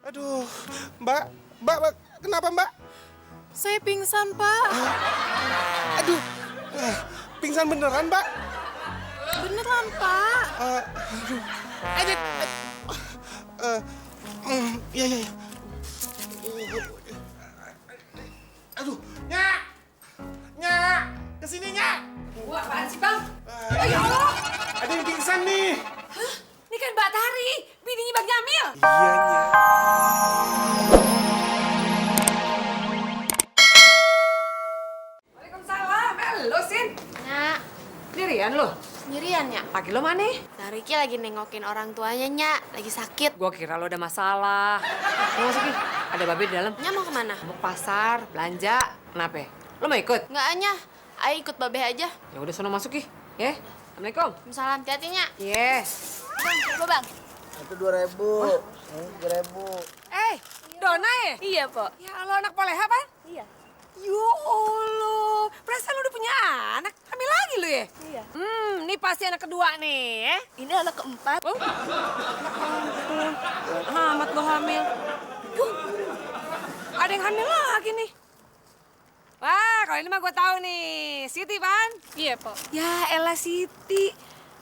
Aduh, Mbak, kenapa Mbak? Saya pingsan, Pak. Aduh, pingsan beneran Mbak? Beneran, Pak. Aduh, iya. Aduh, Nyak, kesini Nyak. Wah, apaan sih, Bang? Ya Allah, ada yang pingsan nih. Hah? Ini kan Mbak Tari, bininya Bang Jamil. Iya, Nyak. Waalaikumsalam. Halo, Sin. Nyak, Sendirian lo? sendirian ya? Laki lo mana? Nah, Riki lagi nengokin orang tuanya, Nyak. Lagi sakit. Gua kira lo ada masalah. Lo masukin. Ada babe di dalam. Nyak mau kemana? Mau ke pasar, belanja. Kenapa? Lo mau ikut? Nggak, Nyak. Ayo ikut babe aja. Ya udah sono masuk ih. Ya. Assalamualaikum. Salam, hati-hati, Nyak. Yes. Bang, coba Bang. Itu 2.000, ini 3.000. Dona ya? Iya, Po. Ya lo anak poleha, Pan? Iya. Ya Allah, perasaan lu udah punya anak, hamil lagi lu ya? Iya. Ini pasti anak kedua nih, ya? Ini anak keempat. Oh, amat lo hamil. Duh, ada yang hamil lagi nih. Wah, kalau ini mah gue tahu nih, Siti, Pan? Iya, Po. Ya elah Siti,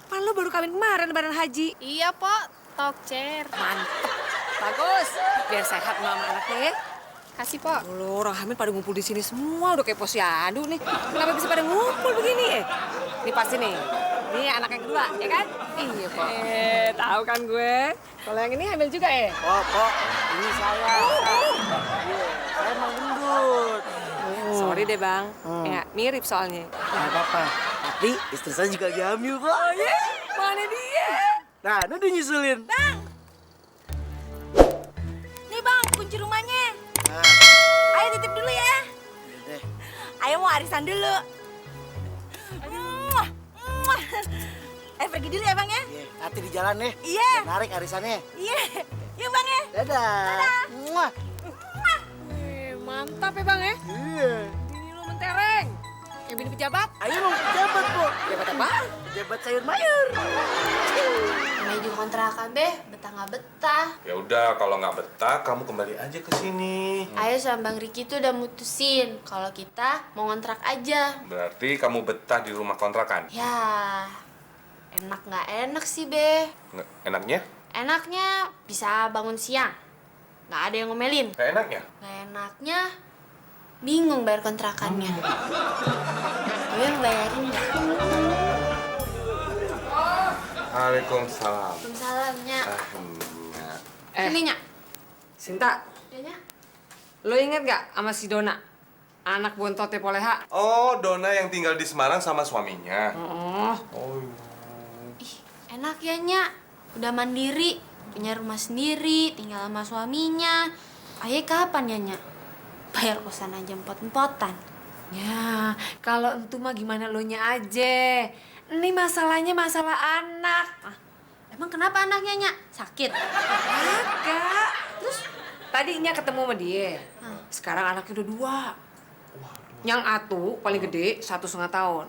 Pan lu baru kawin kemarin lebaran haji. Iya, Po. Tokcer. Mantep, bagus. Biar sehat mama anaknya ya. Kasih, Po. Loh, orang hamil pada ngumpul di sini semua, udah kayak posyandu nih. Kenapa bisa pada ngumpul begini ya? Ini pasti nih, ini anak yang kedua, ya kan? Iya, Po. Tahu kan gue. Kalau yang ini hamil juga ya? Kok, ini saya. Iya, saya emang gendut. Sorry deh bang, ya mirip soalnya. Nggak apa-apa, tapi istri saya juga lagi hamil kok. Oh iya? Mana dia? Nah, ini udah nyusulin. Bang. Nih, Bang, kunci rumahnya. Nah, Ayo titip dulu ya. deh. Ayo mau arisan dulu. Muah, muah. Pergi dulu ya, Bang ya? Iya, hati di jalan nih. Iya. Dan narik arisannya. Iya. Yuk, Bang ya. Dadah. Muah. Mantap ya bang ya? Iya. Bini lu mentereng. Kayak bini pejabat. Ayo dong, pejabat, Po. Pejabat apa? Pejabat sayur mayur. Namanya juga kontrakan, Be. Betah nggak betah. Ya udah, kalau nggak betah, kamu kembali aja ke sini. Ayo sama Bang Riki tuh udah mutusin kalau kita mau ngontrak aja. Berarti kamu betah di rumah kontrakan? Ya, enak nggak enak sih, Be. Enaknya? Enaknya bisa bangun siang. Nggak ada yang ngomelin. Kayak enaknya? Nggak enaknya bingung bayar kontrakannya. Tapi yang bayarin nggak? Waalaikumsalam. Waalaikumsalam, Nyak. Nyak. Ini, Nyak. Sinta, Ya, Nyak. lo inget gak sama si Dona? Anak bontote poleha. Oh, Dona yang tinggal di Semarang sama suaminya. Oh, Oh, Ih, enak ya, Nyak. Udah mandiri, punya rumah sendiri, tinggal sama suaminya. Ayah kapan ya, Nyak? Bayar kosan aja empot-empotan. ya kalau entu mah gimana lo nya aja. Ini masalahnya masalah anak. Emang kenapa anaknya, Nyak? Sakit? Kagak. Terus tadinya ketemu sama dia. Hah. Sekarang anaknya udah 2. Yang atu paling gede 1,5 tahun.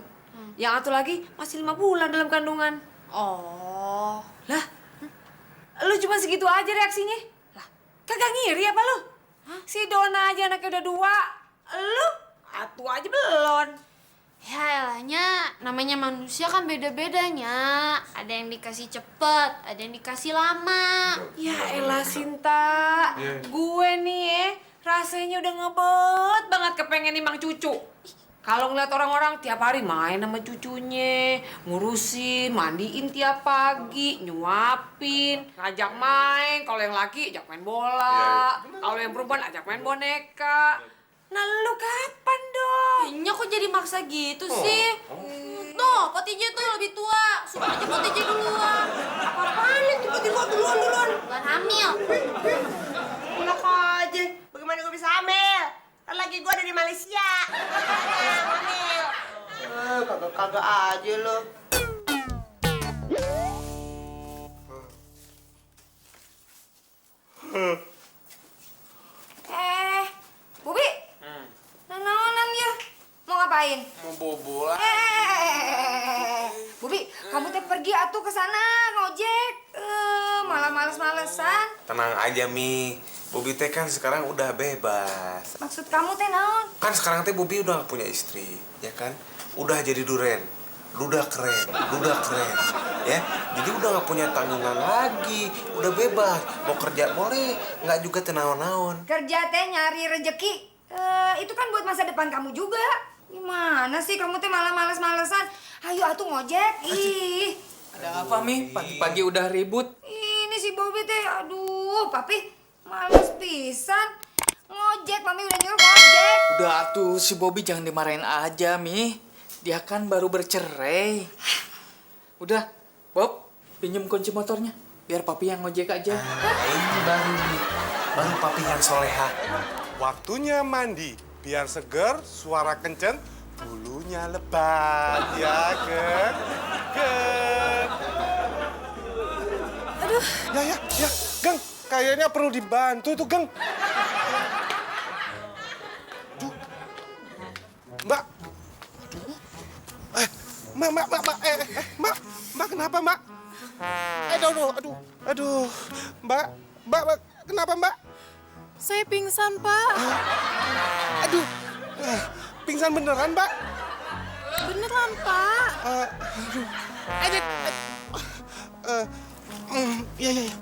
Yang atu lagi masih 5 bulan dalam kandungan. Oh. Lah, lu cuma segitu aja reaksinya? Lah, kagak ngiri apa lu? Si Dona aja anaknya udah 2. Lu atu aja belum. Ya elahnya, namanya manusia kan beda-bedanya. Ada yang dikasih cepet, ada yang dikasih lama. Ya elah Sinta, Iya. gue nih rasanya udah ngebet banget kepengen nimang cucu. Kalau ngeliat orang-orang tiap hari main sama cucunya, ngurusin, mandiin tiap pagi, nyuapin, ngajak main. Kalau yang laki ajak main bola, Iya. kalau yang perempuan ajak main boneka. Nah lu kapan dong? Nya kok jadi maksa gitu sih? Tuh, Potije tuh lebih tua. Suruh aja Potije duluan. Apaan nih, tiba-tiba duluan. Bukan hamil. Enak aja, bagaimana gue bisa hamil? Kan lagi gue ada di Malaysia. Hamil. Kagak-kagak aja lo. Bubi, nanaonan ya? Mau ngapain? mau bobo lah. Bubi, kamu teh pergi atuh ke sana ngojek. Malah males-malesan. Tenang aja, Mi. Bobi teh kan sekarang udah bebas. Maksud kamu teh naon? Kan sekarang teh Bobi udah gak punya istri, ya kan? Udah jadi duren, duda keren, ya. Jadi udah gak punya tanggungan lagi, udah bebas. Mau kerja boleh, nggak juga tenaon-naon. Kerja teh nyari rejeki. Itu kan buat masa depan kamu juga. Gimana sih kamu teh malah males-malesan? Ayo atuh ngojek. Ih. Ada apa, Mi? Pagi-pagi udah ribut. Ini si Bobi teh, aduh, papi males pisan. Ngojek, mami udah nyuruh ngojek. Udah tuh, si Bobby jangan dimarahin aja, Mi. Dia kan baru bercerai. Udah, Bob, pinjem kunci motornya. Biar papi yang ngojek aja. Ini baru papi yang soleha. Waktunya mandi, biar seger, suara kenceng, bulunya lebat, ya Geng? Geng. Aduh, Ya, Geng, kayaknya perlu dibantu tuh, Geng. Aduh. Mbak. Aduh. Mbak, kenapa, Mbak? Aduh. Mbak, kenapa, Mbak? saya pingsan, Pak. Aduh, pingsan beneran, Mbak? Beneran, Pak. Iya.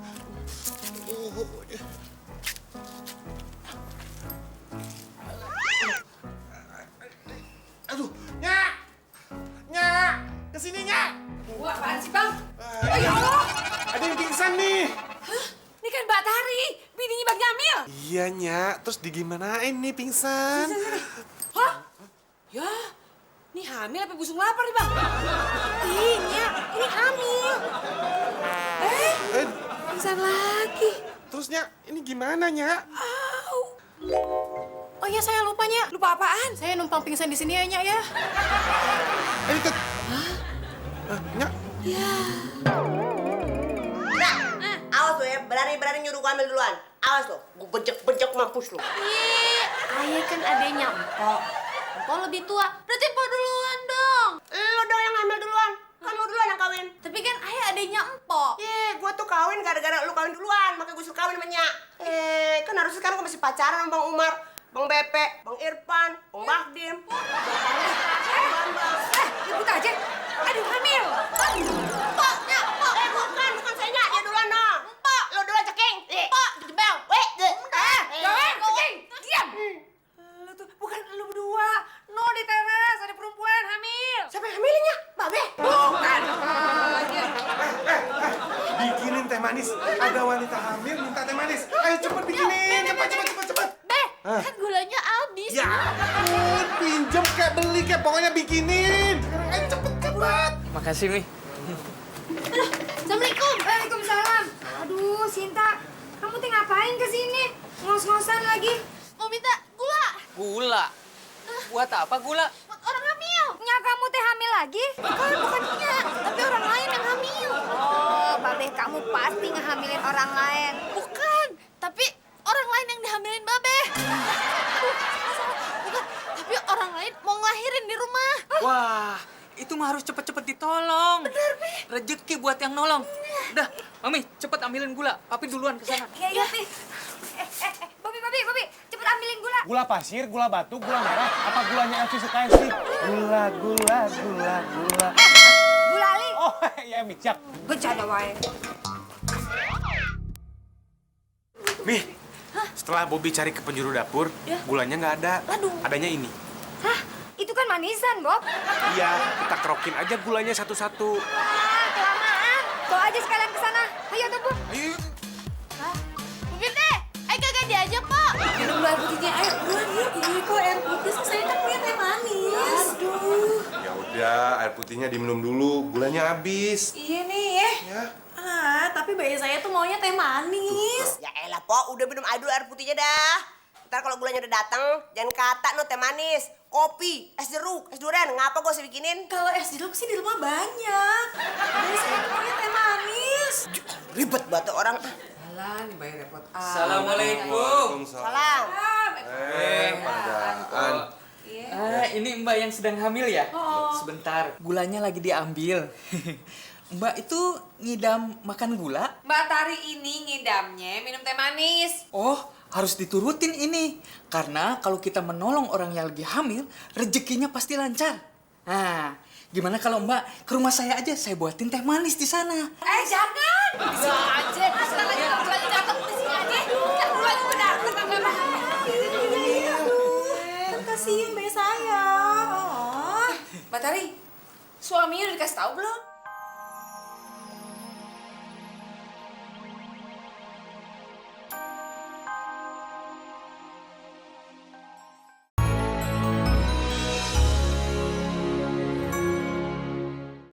Aduh, Nyak, kesini Nyak. Wah, apaan sih, Bang? Ya Allah, ada yang pingsan nih. Ini kan Mbak Tari, bininya Bang Jamil. Iya Nyak, terus digimanain nih pingsan? Hah? Ya, ini hamil apa busung lapar nih, Bang? Ih, Nya, ini hamil. Pingsan lagi. Terus Nyak, ini gimana Nyak? Au. Oh ya, saya lupa, Nya. Lupa apaan? Saya numpang pingsan di sini ya, Nya ya. Ikut. Nyak, Nah, awas lo ya, berani nyuruh gue ambil duluan. Awas lo, gue bejek mampus lo. Ih, ayah kan adanya Empok. Empok lebih tua. Berarti Empok duluan dong. Lo dong yang ambil duluan, kan lo duluan yang kawin. Tapi kan ayah adanya Empok. Gue tuh kawin gara-gara lu kawin duluan, makanya gue suruh kawin sama Nyak. Kan harusnya sekarang gue masih pacaran sama Bang Umar, Bang Bepe, Bang Irfan, Bang Bahdim. Ikut aja. Aduh, hamil. Empok, Nyak, Empok. Bukan saya Nyak, dia duluan dong. Empok, lo duluan ceking. Empok, jebel. Gaweng, kucing. Diam. Lu tuh, bukan lu berdua. No, di teras ada perempuan hamil. Siapa yang hamilin Nyak? Babe. Bukan. bikinin teh manis. Ada wanita hamil minta teh manis. Ayo cepet bikinin, cepet. Beh, kan gulanya habis. Ya ampun, pinjem kayak beli kayak pokoknya bikinin. Sekarang ayo cepet. Makasih, Mi. Assalamualaikum. Waalaikumsalam. Aduh, Sinta. Kamu teh ngapain kesini? Ngos-ngosan lagi. Mau minta gula. Gula? Buat apa gula? Buat orang hamil. Nya kamu teh hamil lagi? Bukan Nya, tapi orang lain yang hamil. Oh, Babe kamu pasti ngehamilin orang lain. Bukan, tapi orang lain yang dihamilin Babe. Aduh, salah. Bukan, tapi orang lain mau ngelahirin di rumah. Wah, itu mah harus cepet-cepet ditolong. Bener, Pi. Rezeki buat yang nolong. Udah, Mami, cepet ambilin gula. Papi duluan ke sana. Iya, Pi. Bobi, cepet ambilin gula. Gula pasir, gula batu, gula merah. Apa gulanya Elvi sukain sih? Gula. Gula Ali. Oh, ya Micak. Bercanda wae. Nih, setelah Bobi cari ke penjuru dapur, gulanya nggak ada. Adanya ini. Hah? Itu kan manisan, Bob. Iya, kita kerokin aja gulanya satu-satu. Wah, kelamaan. Bawa aja sekalian ke sana. Ayo, tuh, Bu. Ayo. Bibit deh, ayo kagak diajak, Pak. Minum dulu air putihnya. Ayo, buruan yuk. Ini kok air putih sih? Saya kan punya teh manis. Aduh. Ya udah, air putihnya diminum dulu. Gulanya habis. Iya nih ya. Ya. Tapi bayi saya tuh maunya teh manis. Ya elah, Po, udah minum air dulu air putihnya dah. Ntar kalau gulanya udah dateng, jangan kata no teh manis, kopi, es jeruk, es durian. Ngapa gue usah bikinin? Kalau es jeruk sih di rumah banyak. Bayi saya tuh maunya teh manis. Ribet banget orang. Alah, nih bayi repot. Assalamualaikum. Salam. Padaan. Ini Mbak yang sedang hamil ya? Sebentar, gulanya lagi diambil. Mbak itu ngidam makan gula? Mbak Tari ini ngidamnya minum teh manis. Oh, harus diturutin ini. Karena kalau kita menolong orang yang lagi hamil, rezekinya pasti lancar. Nah, gimana kalau Mbak ke rumah saya aja, saya buatin teh manis di sana. Jangan! Di sini aja. Sekarang lagi datang di sini aja. Kan dulu aja udah datang. Kan kasihan bayi saya. Oh. Mbak Tari, suaminya udah dikasih tahu belum?